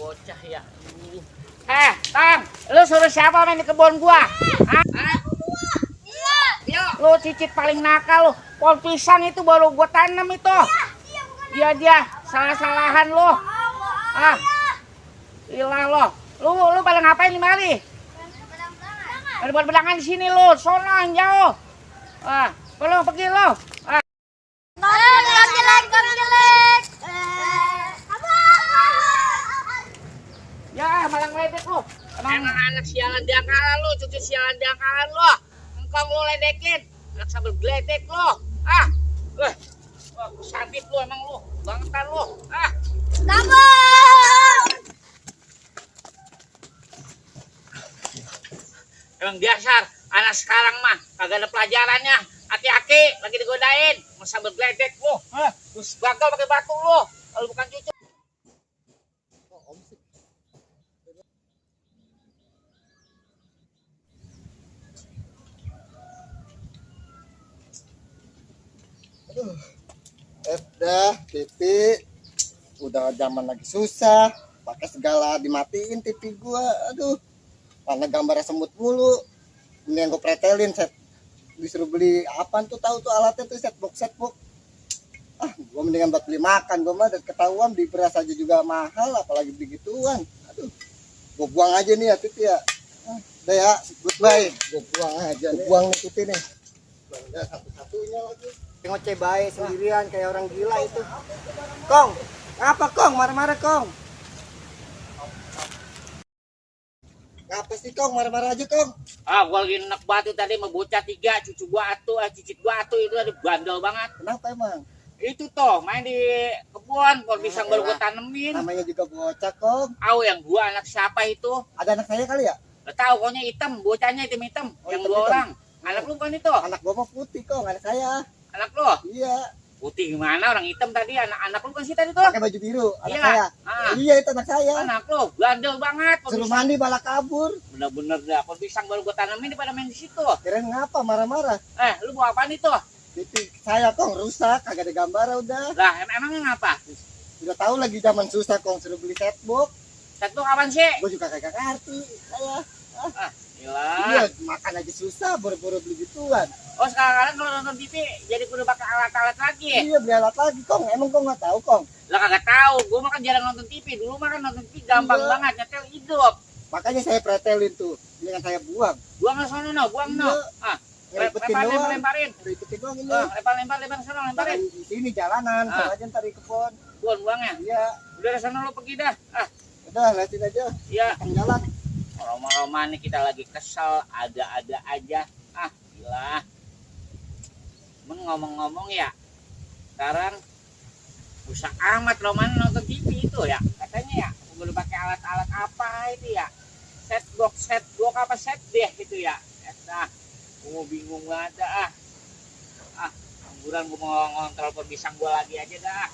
bocah ya. Tang, lu suruh siapa main di kebun gua? Hah? Iya. Lu cicit paling nakal lu. Pohon pisang itu baru gua tanam itu. Dia salah-salahan lu. Ilah lo. Lu pada ngapain di mari? Ada belangan di sini lu. Sono jauh. Belum pergi lu. Ya, malah ngeledek lu. Emang anak sialan diangkalan lu, cucu sialan diangkalan lu. Engkong lu ledekin, anak sambil geledek lu. Sabit lu emang lu, bangetan lu. Emang dasar anak sekarang mah kagak ada pelajarannya. Hati-hati lagi digodain, mau sambil geledek lu. Terus gagal pakai batu lu. Kalau bukan cucu. Dah, TV udah zaman lagi susah, pakai segala dimatiin TV gua. Aduh, mana gambarnya semut mulu. Ini yang gue pretelin, set disuruh beli apaan tuh, tahu tuh alatnya tuh, setbox. Gua mendingan buat beli makan, gua mah dan ketahuan di beras aja juga mahal, apalagi begituan. Aduh, gua buang aja nih ya TV ya. Udah ya, goodbye. Gua buang aja nih. Buang nih TV nih. Udah satu-satunya lagi. Ngoceh baik sendirian kayak orang gila itu. Kong, apa Kong? Marah-marah Kong. Apa sih Kong? Marah-marah aja Kong. Gua lagi enak batu tadi mau bocah 3, cucu gua atuh, cicit gua atuh itu ada bandel banget. Kenapa emang? Itu toh main di kebun, pohon pisang baru gua tanemin. Namanya juga bocah Kong. Yang gua anak siapa itu? Ada anak saya kali ya? Gak tahu, pokoknya hitam, bocahnya hitam. Yang hitam, 2 orang. Anak lu kan itu? Anak gua mah putih Kong, anak saya. Anak lu? Iya. Putih gimana, orang hitam tadi. Anak lu kan sih tadi tuh? Pakai baju biru, anak saya. Iya, itu anak saya. Anak lu bandel banget. Suruh mandi malah kabur. Bener-bener dah, pohon pisang baru gua tanemin pada main di situ. Kirain ngapa marah-marah? Lu bawa apaan itu? TV saya Kong rusak, kagak ada gambar udah. Lah, emangnya ngapa? Udah tahu lagi zaman susah Kong, suruh beli setbox. Setbox kapan sih? Gue juga kagak ngerti saya. Gila. Iya, makan aja susah, buru-buru beli gituan. Sekarang kalau nonton TV jadi kudu pakai alat-alat lagi. Iya, beli alat lagi Kong. Emang Kong nggak tahu Kong? Lah kagak tahu. Gue mah kan jarang nonton TV. Dulu mah kan nonton TV gampang banget, nyetel hidup. Makanya saya pretelin tuh, dengan saya buang. Buang ke sono no, buang no. Lemparin. Ikutin doang ini. Lempar sono, lemparin. Di sini jalanan, sama aja ntar di kebun. Buang-buangnya. Iya. Udah ke sono lo pergi dah. Udah, liatin aja. Iya. Akan jalan. Lama-lama nih kita lagi kesel, ada-ada aja. Gila. Ngomong-ngomong ya, sekarang susah amat Roman nonton TV itu ya. Katanya ya, udah pakai alat-alat apa itu ya? Setbox apa set deh gitu ya. Gue bingung banget dah. Angguran gue mau ngontrol pisang gue lagi aja dah.